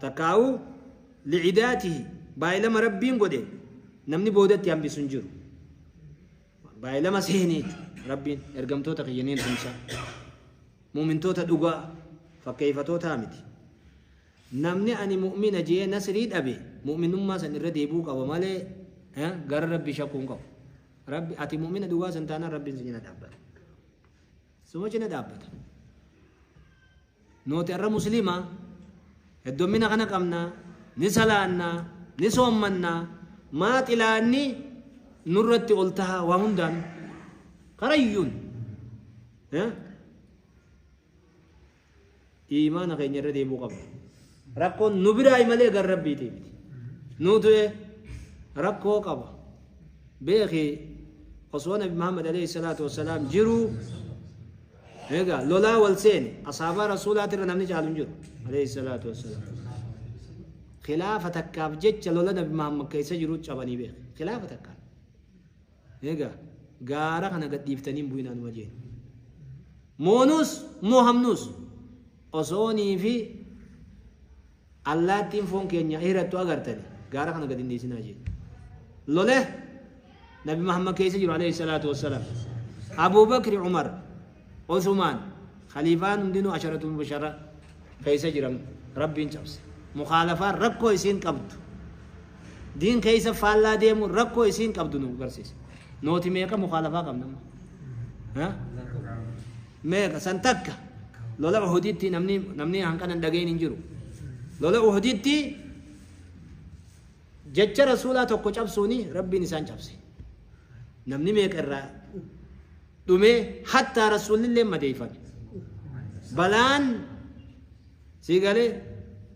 Takkaa'u licidaatihi baay'ilama Rabbiin godhe namni boodatti hambisu hin jiru. Baay'ilama seene jechuudha. Rabbiin ergamtoota kiyya niin tumsa. Mu'mintoota dhugaa fakkeeffatootaa miti. Namni ani mu'mina jee nasrii dhabe mu'minummaa san irra deebi'uu qaba malee gara Rabbii shakkuu hin qabu. Rabbi ati mu'mina dhugaa san taanaan Rabbiin si cina dhaabbata. Suma cina dhaabbata. Nuti har'a muslima heddummina kana qabna, ni salaanna, ni soommanna, maa xilaanni nurratti ol taha waa hundaan karayyuun. Iimaana keenya irra deebi'uu qabna. Rakkoon nu biraayi malee gar Rabbiitii miti. Nutu rakkoo qaba. Beeki, osoo Nabi Muhammad alayhi salaatu wassalaam jiruu egaa lolaa wal seene, asaabaa rasuulaatirra namni caalu hin jiru alayhi salaatu wassalaam. Khilaafa takkaaf jecha lola Nabi Muhammad keessa jiru cabanii beeki. Khilaafa takkaan. Egaa gaara kana gad dhiiftanii hin bu'inaa numa jeen. Moonuus moohamnuus osoonii fi allaattiin foon keenya hirattu agartani gaara kana gad hin dhiisinaa jeen. Lole Nabi Muhammad keessa jiru alayhi salaatu wassalaam. Abu Bakri, Umar, Uthmaan, khaliifaan hundinuu asharatu mubashara keessa jiran Rabbiin cabse. Mukaalafaan rakkoo isiin qabdu. Diin keessa faallaa deemuun rakkoo isiin qabdu nu garsiisa. Nooti meeqa mukaalafaa qabna amma? Meeqa san takka lola Uhuditti namni hanqana hin dhagahin hin jiru. Lola Uhuditti jecha rasuulaa tokko cabsuuni Rabbiin isaan cabse. Namni meeqa irraa dhumee, hattaa rasuulillee madeeffame. Balaan sii galee